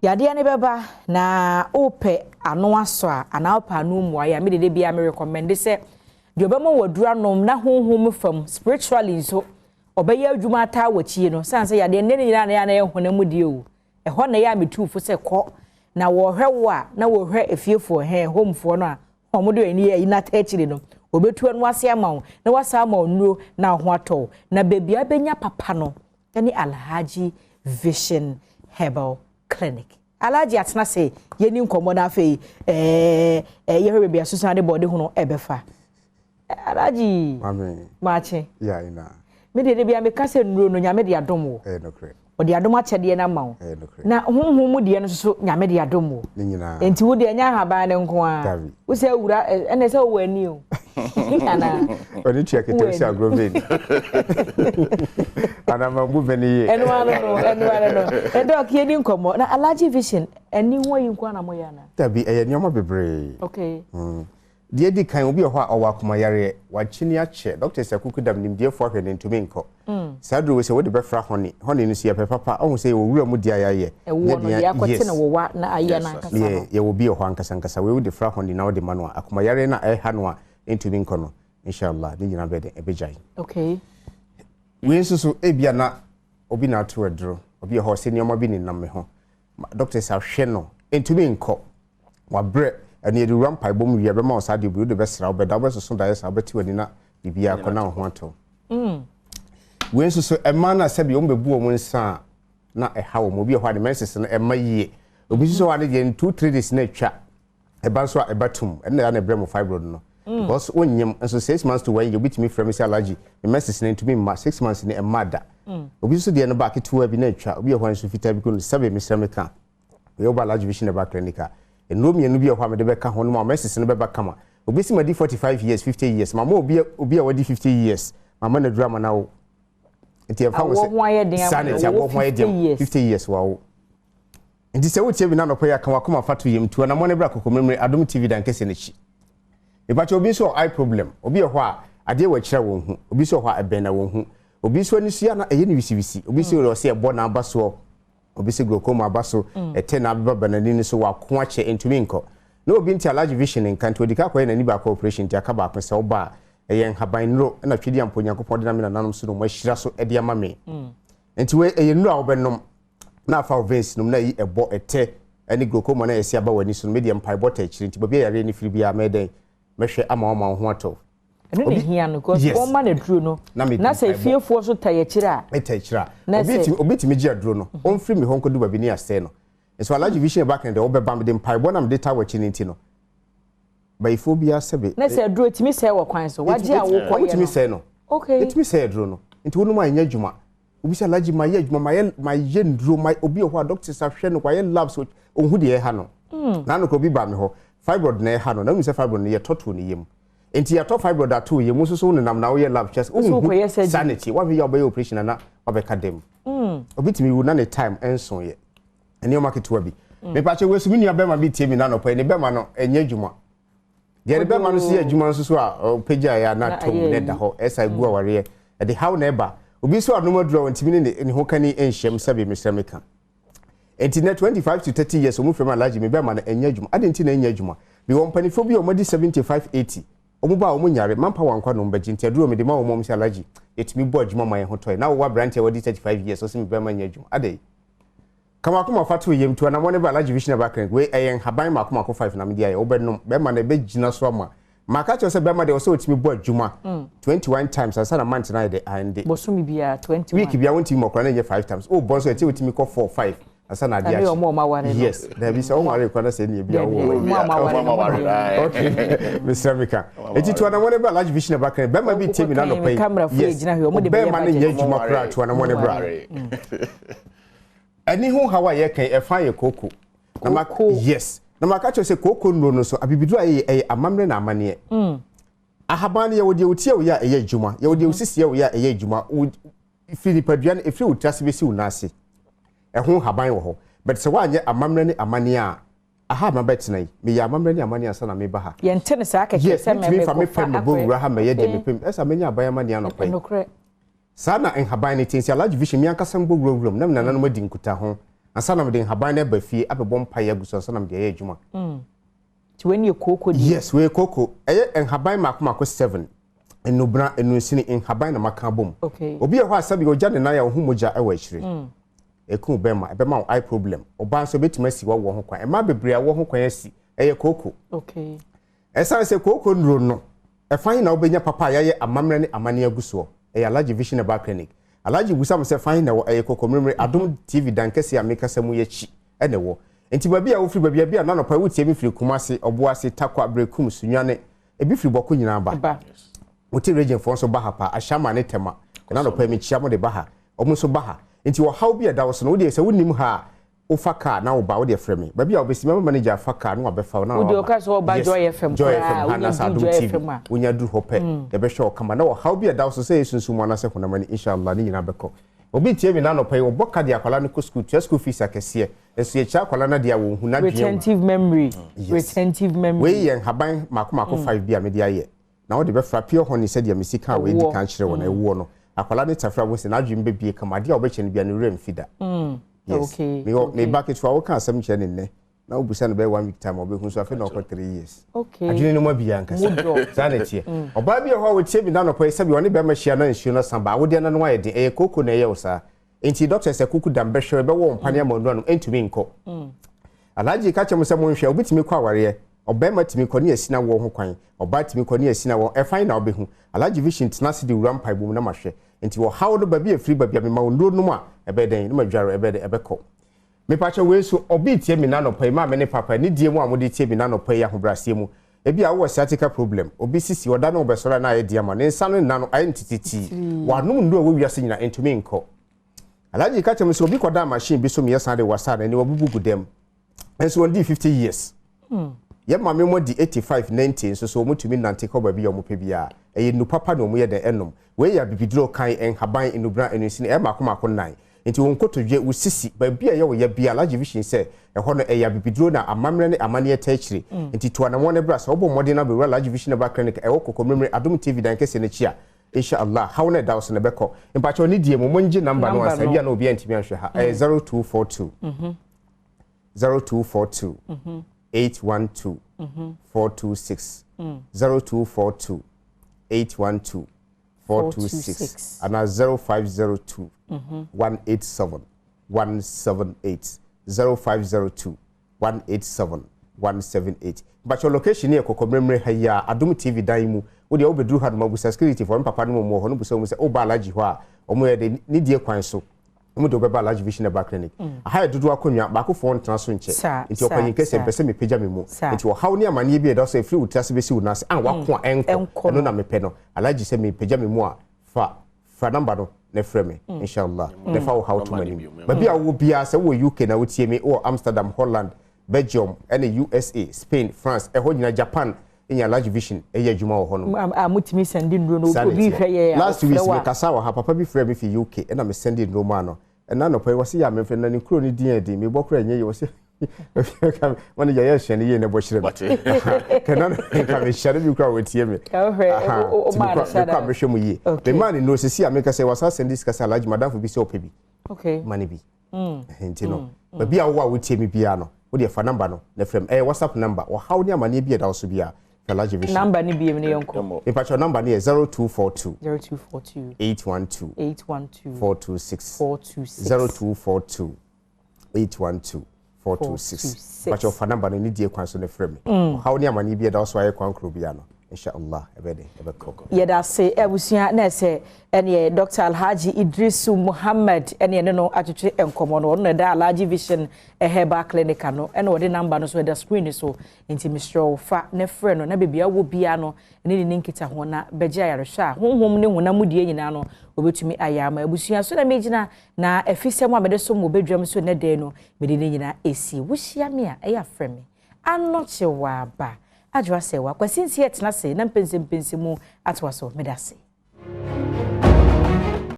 Yadeɛ no bɛba na wopɛ ano asɔ a anaa wopɛ ano mmuaeɛ a, me dede biara me recommend sɛ deɛ ɔbɛma waduru anom na honhom fam, spiritually nso ɔbɛyɛ adwuma ataa w'akyi no, sane sɛ yadeɛ nnɛ ne nyinaa na ɛyɛ na ɛyɛ honam mu deɛ o. Ɛhɔ na ɛyɛ a metu fo sɛ kɔ na wɔhwɛ wo a, na wɔhwɛ efiefoɔ hɛn homefoɔ no a wɔn de ani ayi n'ata akyire no, wɔbɛtu ɛno ase ama wo na wasa ama wo nnuro na ho atɔ wo. Na beebi a bɛnya papa no ne Alhaji Vision Herbal Clinic. Alhaji atena se yɛni nkɔmmɔ no, afei yɛhwɛ baabi a susan de bɔɔde ho no ɛbɛfa. Alhaji, maakye. Me deɛ, de bia meka sɛ nnuro no, Nyame de adom wo, ɔde adom akyɛdeɛ no ama wo, na honhom mu deɛ no nso so Nyame de adom wo, nti wo deɛ, ɛnyɛ ahaban no nko a wo sɛ awura ɛnɛ sɛ wowɔ ani o anaa? Ɔne tua kete sɛ agorɔ bɛni anaa mabu bɛni yie. Ɛno ano no, ɛno ano no. Ɛdɛ ɔke yɛdi nkɔmmɔ na Alhaji Vision ɛni ho ayi nko ana moyɛ ana? Dabi, ɛyɛ nneɛma bebree. Deɛ di kan, obi wɔ hɔ a ɔwɔ akomayareɛ, wakyini akyɛ, doctors akuku dam, nimdeɛfoɔ ahwɛ ne ntumi nkɔ. Saa duro wei sɛ wode bɛfra honey, honey no so yɛpɛ papa, ɔhu sɛ yɛwɔ wura mu di a yɛayɛ. Ɛwoɔ no deɛ akɔte no wɔwa na ayɛ no ankasa no. Yɛwɔ bi wɔ hɔ ankasa ankasa. Wei wode fra honey na wode ma no a, akomayareɛ no a ɛha no a ntumi nkɔ no, inshallah ne nyinaa bɛyɛ dɛn? Ɛbɛgyae. Wei nso so, ebia na obi na ato aduro, obi wɔ hɔ sɛ nneɛma bi nenam me ho, doctors ahwɛ no ntumi nkɔ, wabrɛ. Ɛne yɛde wura mpaebɔ mu wie, bɛma wo saa deɛ bi wode bɛsra, wobɛda, wobɛsoso daeɛ saa, wobɛte w'ani na biribiara kɔ na wo ho atɔ. Wei nso so, ɛma no a sɛbi wɔn bɛbu wɔn nsa a na ɛha wɔn. Obi wɔ hɔ a ne menses no ɛma yie, obi nso hɔ a ne deɛ 2-3 days na atwa, ɛba nso a ɛba tum. Ɛno na ɛyɛ na ɛbrɛ mo fibroid no, because wonyim nso 6 months to one year. Obi tumi frɛ mi sɛ, "Alhaji, me menses no ntumi mma 6 months ne ɛmma da." Obi nso deɛ no ba ketewa bi na atwa. Obi wɔ hɔ nso fitaa bi ko no. Sɛbi, mesrɛ me ka, wei woba Alhaji Vision Herbal Clinic a, nnuro mmienu bi wɔ hɔ a mede bɛka ho no ma menses no bɛba kama. Obi si ma di 45 years, 50 years, mama obi a wadi 50 years, mama na duru ama na wo nti ɛfa wo sɛ saa na ɛti awɔ ho ayɛ den, 50 years wawo. Nti sɛ wotie bi na nɔpɔ yi aka wakoma fa to yam tuo na mɔne bra Kɔkɔmmerɛ Adom TV dan kɛseɛ n'akyi. Mepakyɛ, obi nso wɔ eye problem, obi wɔ hɔ a adeɛ wɔ akyirɛ wɔn ho, obi nso wɔ hɔ a ɛbɛn na wɔn ho, obi nso ani so yɛ na ɛyɛ no wisiwisi, obi nso wɔ sɛ ɛbɔ n'aba soɔ, obi sɛ glaucoma aba so, ɛtɛ na abeba ba n'ani no so, wako akyɛ ntumi nkɔ. Na obi nti Alhaji Vision nka nti odi ka akɔyɛ n'ani baako operation, nti aka baako. Sɛ ɔba a, ɛyɛ nhaban nnuro ɛna twɛdi ampo Nyankopɔn de na me nananom so no mo ahyira so ɛde ama me. Nti wei ɛyɛ nnuro a wɔbɛnom na afa wo veins nom na yi ɛbɔ ɛtɛ ɛne glaucoma na yɛsi aba w'ani so no. Medeɛ mpaebɔ ta akyire, nti baabi a yareɛ no firi biara, mɛdɛn mɛhwɛ ama wɔn ho atɔ. Ɛno na ehia no, because wɔn ma na duro no na sɛ efiefoɔ so ta akyire a. Ɛta akyire a, obi tumi, obi tumi gye aduro no, ɔnfiri mi hɔ nkɔdu baabi ne asɛe no. Nso Alhaji Vision back in the wɔbɛba mi de mpaebɔ na mi de ta wɔ akyi ne ti no, bayifoɔ biara sɛbe. Na sɛ aduro tumi sɛɛ wɔ kwan so, wagye a wokɔ yɛ no? Wotumi sɛɛ no. Etumi sɛɛ aduro no, nti wɔn mu a ɛnyɛ adwuma. Obi sɛ, "Alhaji, ma yɛ adwuma, ma yɛ nduro ma." Obi wɔ hɔ a doctors ahwɛ no, wayɛ labs, ohun deɛ ɛha no. Na anokɔ obi ba mi hɔ, fibroid na ɛha no, na wɔn sɛ fibroid no yɛ tɔto ne yam, nti yɛatɔ fibroid ato yam nso so nenam na woyɛ lab kyɛ sɛ wohu saa n'akyi wahwɛ yɛ a, wobɛyɛ operation na wabɛka dam. Obi tumi wu na ne time nso yɛ nneɛma ketewa bi. Mepakyɛ, wei so me nua bɛrima bi tie mi na nɔpɛ ne bɛrima no ɛnyɛ adwuma deɛ, ne bɛrima no so yɛ adwuma nso so a ɔpagya yɛ a na tom ne da hɔ ɛsa egu awareɛ ɛde haw na ɛba. Obi nso anom aduro a wɔntumi ne ne ho kani nhyɛm. Sɛbi, mesrɛ meka, nti na 25 to 30 years ɔmo fɛ mu, "Alhaji, me bɛrima no ɛnyɛ adwuma." Adi nti na ɛnyɛ adwuma? Bi wɔn mpanimfoɔ bi a wɔn adi 75, 80, wɔn ba a wɔn nyare mampa wɔn akwa na wɔn bɛgye, nti aduro mi de ma wɔn, wɔn sɛ, "Alhaji, yɛtumi bɔ adwuma ma yɛn ho tɔɛ." Na wɔwɔ aberanteɛ a wɔdi 35 years, ɔsɛ mi bɛrima nyɛ adwuma ade kama akoma fa to yam tu anamɔ ne ba Alhaji Vision Herbal Clinic. Wei ɛyɛ nhaban mako mako five na mi de ayɛ. Wɔbɛnom, bɛrima na ɛbɛgyina so ama maka kyerɛ sɛ bɛrima deɛ ɔsɛ ɔtumi bɔ adwuma 21 times ansa na month na ayɛ de ande. Bosomi biara 21. Week biara wontumi mɔ koraa na ɛnyɛ five times o bɔ nso ɛti wotumi kɔ four, five ansa na adeɛ akyi. Ɛne ɔmo aware no. Yes, dabi, sɛ ɔmo aware kora na sɛ ɛni ebi awo wɔ. Okay, mesrɛ mi ka, eti tu anamɔ ne bra Alhaji Vision Herbal Clinic. Bɛrima bi tie mi na nɔpɛ yi, yes, bɛrima ne nyɛ adwuma koraa, tu anamɔ ne bra. Ɛni ho haw a yɛka ɛfa yɛ kooko na ma, yes, na maka kyerɛ sɛ kooko nnuro no so abibiduro a yɛyɛ ɛyɛ amammerɛ na amanneɛ. Ahaban no, yɛwɔ deɛ wotie wo yɛ a ɛyɛ adwuma, yɛwɔ deɛ wosisi wo yɛ a ɛyɛ adwuma. Firi nipadua no, ɛfiri wo tiri ase bɛsi wo nan ase, ɛho haban wɔ hɔ. But sɛ woanyɛ amammerɛ ne amanneɛ a, aha ma bɛtena yi, meyɛ amammerɛ ne amanneɛ ansa na meba ha. Yɛnte ne saa kɛkɛ. Sɛ mɛtumi fa me pɛ mɛbɔ wura ha mɛyɛ deɛ mepɛ, ɛsɛ mɛnya aban amanneɛ anɔpa yi. Saa na nhaban no ti. Nti Alhaji Vision, mi ankasa mbɔ wura wuram na me nananom adi nkuta ho. Ansa na mede nhaban no aba fie abɛbɔ mpaeɛ agu so ansa na mede ayɛ adwuma. Nti wei ne yɛ kooko deɛ? Yes, wei yɛ kooko. Ɛyɛ nhaban mmaako mmaako seven. Nnubena, nnunsini, nhaban na maka abom. Obi wɔ hɔ a sɛbi ɔgya ne nan a ɔhu mogya wɔ akyire. Ɛku bɛrima, ɛbɛma wo eye problem. Ɔbaa nso ɛbɛtumi asi w'awoɔ ho kwan. Mmaa bebree awoɔ ho kwan asi, ɛyɛ kooko. Ɛsiane sɛ kooko nnuro no, ɛfa he na wobɛnya papa a yɛayɛ amammerɛ ne amanneɛ agu soɔ? Ɛyɛ Alhaji Vision Herbal Clinic. Alhaji bisa me sɛ fa he na ɛwɔ? Ɛyɛ Kokomlemle, Adom TV dan kɛseɛ a mekasa mu yi akyi na ɛwɔ. Nti baabi a wofiri, baabi a bi a nnanɔpa yi wotie me firi Kumasi, Ɔboase, Tarkwa, Berekum, Sunyani, ebi firi Bɔko nyinaa ba. Wote region foɔ nso ba ha paa, Ashama ne Tema, nnanɔpa yi mekyia mo de ba ha, wɔn nso ba ha. Nti ɔhaw bi a ɛda wo so no, wodeɛ sɛ wonnim ha a, Wofa car na woba wode frɛ me. Baabi a wobɛsi mɛma manager afa car na wabɛfa wo na Wode waba. ɔka sɛ ɔba Yes, Joy FM Joy koraa FM ha wonya anaasɛ duru Adom Joy TV. FM a. Wonya duru hɔ pɛ, yɛbɛhwɛ wo kama. Na ɔhaw bi a ɛda wo so sɛ ɛyɛ sunsum mu anaasɛ honam ani, inshallah ne nyinaa bɛkɔ. Obi retie me nnɛ anɔpa yi, wɔbɔ ka de akwadaa no kɔ sukuu, tua school fees akɛseɛ, nso yɛkyerɛ akwadaa no adeɛ a wɔnhu, n'adwene awu. Retentive memory, Yes. retentive memory. Wei yɛ nhaban mmaako mmaako five bi a mede ayɛ. Na wode bɛfra pure honey sɛdeɛ mesi kaa wei di kan kyerɛ wo no, ɛwoɔ no, akwadaa no tafra wohu sɛ n'adwene bɛbue kama, adeɛ a wobɛkyɛ no biara ne werɛ mfi da. Yes. Okay. Mewɔ me ba ketewa woka asɛm kyerɛ ne nnɛ na wobisa no bɛyɛ one week time a ɔbɛhu so afei na ɔkɔ 3 years. Okay. Adwene no mu abia ankasa. Saa na ɛteɛ. Ɔbaa bi wɔ hɔ a ɔtie me da anɔpa yi sɛbi ɔne bɛrima hyia na nsuo no sa ba awodeɛ no ano ayɛ den ɛyɛ kooko na ɛyɛ wo saa. Enti doctor sɛ kuku dam bɛhwɛ ɛbɛwɔ wo mpaneɛ ama nnuro anom ɛntumi nkɔ. Alhaji ka kyerɛ mo sɛ monhwɛ obi tumi kɔ awareɛ ɔbarima tumi kɔ ne asi n'awoɔ ho kwan ɔbaa tumi kɔ ne asi n'awoɔ ɛfan na wobɛhu. Alhaji Vision tena ase de wura mpaebɔ mu na mahwɛ. Nti ɔhaw no baabi a ɛfiri ba bia mema wo nnuro nom a ɛbɛyɛ dɛn na madware ɛbɛyɛ dɛn ɛbɛkɔ. Mepakyɛw wei nso obi retie me nnanɔpa yi maame ne papa anidie mu a mode tie me nnanɔpa yi ahobraseɛ mu ebia wowɔ sciatica problem obi sisi ɔda ne wobɛsɔre a na ayɛ den ama ne nsa no nna no ayɛ no tititii wanom nnuro a ɛwɔ wiase nyinaa ɛntumi nkɔ Alhaji ka kyerɛ me sɛ obi kɔdaa machine bi so meyɛ saa de wasa na aniwa bubu gu dɛm nso wɔn dii 50 years yɛ maame mo di 85 90 nso so wɔn tumi nante kɔ baabi a wɔn pɛ biara ɛyɛ nnu papa na wɔn yɛ dɛn ɛnom wei yɛ abibiduro kan nhaban nnubran nnunsini ɛyɛ mako mako nnan nti wɔn nkotodwe wo sisi baabi a ɛyɛ wo ya biara Alhaji Vision sɛ ɛhɔ no ɛyɛ abibiduro na amammerɛ ne amanneɛ taa akyire nti tu anamɔn no bra sɛ wobɔ mmɔden na bɛwura Alhaji Vision Herbal Clinic ɛwɔ Kokomlemle Adom TV dan kɛseɛ no akyi a Insha Allah, haw no a ɛda wo so no ɛbɛkɔ. Mpakyɛw ne die mu, mongye number no ansa, ebia na obiara ntumi anhwɛ ha. Ɛyɛ 0242 0242 812 426 0242 812 426 anaa 0502 187 178 0502 187 178 Mpakyɛw location no yɛ Kɔkɔmmerɛmmerɛ ha yi ara, Adom TV dan yi mu. Wo deɛ wobɛduru ha nom a busa security foɔ, me papa nom wɔn wɔ hɔ no busa wɔn sɛ woba Alhaji hɔ a wɔn yɛ dɛ ne die kwan so wɔn de wobɛba Alhaji Vision Herbal Clinic. Aha yɛ dodoɔ akonnwa, baako foɔ ntena so nkyɛ. Nti ɔpanyin kɛseɛ mpɛ sɛ mepagya me mu. Nti ɔhaw ne amaneɛ bi a ɛda so a ɛfiri wo tiri ase bɛsi wo nan ase a wako a ɛnkɔ, ɛno na mepɛ no. Alhaji sɛ mepagya me mu a fa Fra number no na frɛ me inshallah na fa wo haw to m'anim. Baabi a wowɔ biara sɛ wowɔ UK na wotie me, wowɔ Amsterdam, Holland, Belgium ɛne USA, Spain, France, ɛhɔ nyinaa, Japan nya Large Vision ɛyɛ adwuma wɔ hɔ nom. A motumi sɛnde nnuro no Saa na obi ɛteɛ. hwɛ yɛn a Last weeks ɔfrɛ wo me a. kasa wɔ ha, papa bi frɛɛ me fi UK ɛna me sɛnde nnuro maa no. Ɛna anɔpa yi wɔse yɛ a memfrɛ no na ne kuro no din yɛ den, mebɔ koraa ɛnyɛ yie, wɔse manager yɛ hyɛ no yie na ɛbɔ kyerɛ me. Kɛna no nka mehyɛ no bi koraa wɔtie me. Nti mekɔ a mehwɛ mu yie. Memaa no nnuro sisi a meka sɛ wasan sɛnde sika sɛ Alhaji madamfo bi sɛ ɔpɛ bi. Ma no bi. Nti no baabi a wowɔ a wotie me biara no wodeɛ fa number no na frɛ me. Ɛyɛ WhatsApp number. Ɔhaw ne amaneɛ bi a ɛda wo so biara Alhaji Vision. Number no biem no yɛnkɔ. Mepakyɛw number no yɛ 0242. 0242. 812. 812. 426. 426. 0242 812 426. Mepakyɛw fa number no ne die kwan so na frɛ me. Ɔhaw ne amaneɛ bi a ɛda wo so ayɛ kwan koro biara no, Insha Allah ɛbɛyɛ dɛn ɛbɛkɔ. Yɛda ase abusua na ɛsɛ ɛneɛ Doctor Alhaji Idrisu Mohammed ɛne ɛne no atwetwe nkɔmɔ no, ɔno na ɛda Alhaji Vision Herbal Clinic ano, ɛna ɔde number no so ɛda screen no so. Enti mesrɛ wo, fa na frɛ no, na baabi a wowɔ biara no, ne no nni nkitaho, na bɛgye ayarehwɛ a honhom ne honam mu deɛ nyinaa no, wɔbɛtumi ayɛ ama. Abusua so na megyina, na afisɛm a mede som wɔ badwam so nnɛ da yi no, mede ne nyinaa asi. Wohyia me a, ɛyɛ a frɛ me. Anokye Waaba, Adwoa Sɛwa, Kwasi Nsia tena ase na mpɛnsɛmpɛnsɛmu atoa so. Meda ase.